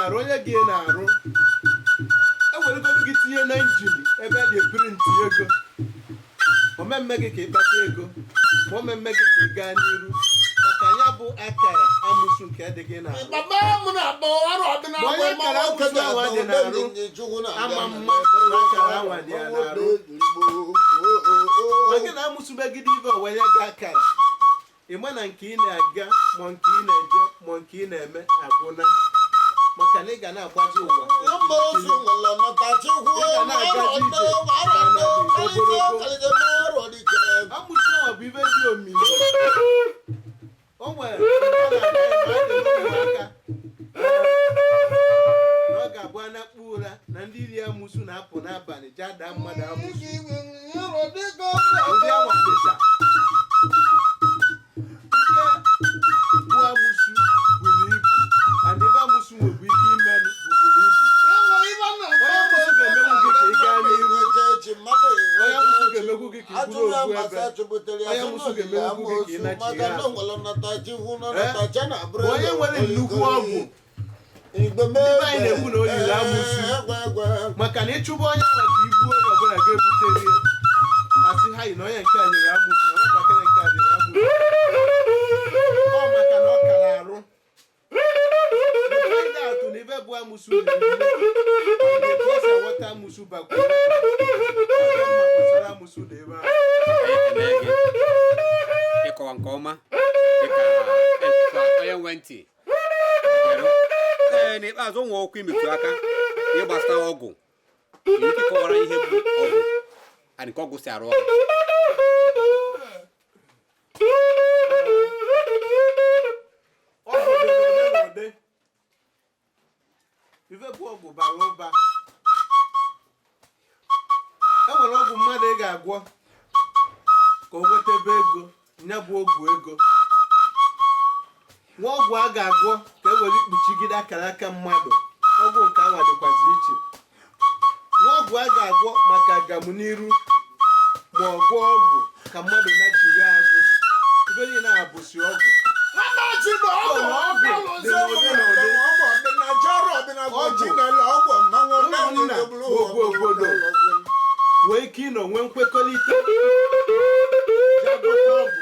N'arụ onye gị na-arụ, eweregodu gị tinye na engine ebe a na-eprint ego, omemme gị ka ị kpata ego, ma omemme gị ka ị gaa n'iru, maka ya bụ akara amụsụ nke dị gị n'arụ. Baba m na-akpọ ọrụ ọdịnala. Ma onye akara amụsụ anwa dị n'arụ, ama mma na akara anwa dị ya n'arụ. Ma gị na amụsụ megide ibe o wee nye gị akara, ị ma na nke ị na-aga, ma nke ị na-eje, ma nke ị na-eme agwụna, maka na ị ga na-agbazi ụwa. Ị ga na-agazi ije mana dị ogologo. Amụsụ ahụ bụ ibe dị omimi. O nwere mgbe ọ na-abịa ebe a dị n'ụmụaka na ọ ga-abụ a na-akpụ ụra na ndị iri amụsụ na-apụ n'abalị jee daa mmadụ amụsụ. Ụdị anwa dịcha. Ihe bụ amụsụ buru ibu, and ibe amụsụ nwebụ ike ime buru ibu. Onye amụsụ ga-emenwu gị ka ị gaa n'iru, onye amụsụ ga-emegwu gị ka ị bụrụ ofu ebe, onye amụsụ ga-emegwu gị ka ị nachigha azụ. Onye nwere nnukwu ọgwụ, ndị be anyị na-ekwu na o yiri amụsụ, maka na ịchụba onye ahụ ka igbuo onye ọbụla ga-ebutere ya, asị ha yi na onye nke a nyere amụsụ, na nwatakịrị nke a nyere amụsụ. Ọ maka na ọ kara arụ. Find out na ibe bụ amụsụ riri nne, and etu esi aghọta amụsụ bakwuru ebe mma gbasara amụsụ dị ebe ahụ. Anyị ekele gị ịkọwa nke ọma dịka onye nwe ntị bịara. Ee, n'ikpeazụ, nwa okwu imetụ aka ihe gbasara ọgwụ. Nwere ike ịkọwara ihe bụ ọgwụ and nke ọgwụ si arụ ọrụ? Ọgwụ dị n'ụdị n'ụdị. Ife bụ ọgwụ bara ụba. E nwere ọgwụ mmadụ ị ga-agwọ ka o nwetebe ego, nya bụ ọgwụ ego. Nwa ọgwụ a ga-agwọ ka e were ikpuchigide akara aka mmadụ, ọgwụ nke anwa dịkwazi iche. Nwa ọgwụ a ga-agwọ maka agamniru, ma ọ gwọọ ọgwụ ka mmadụ nachigha azụ. Ife niile a bụsi ọgwụ. Ọgwụ dị n'ụdị n'ụdị. Ụmụnna ogwu obodo nwee ike ịnọ nwee nkwekọrịta jee gwọta ọgwụ.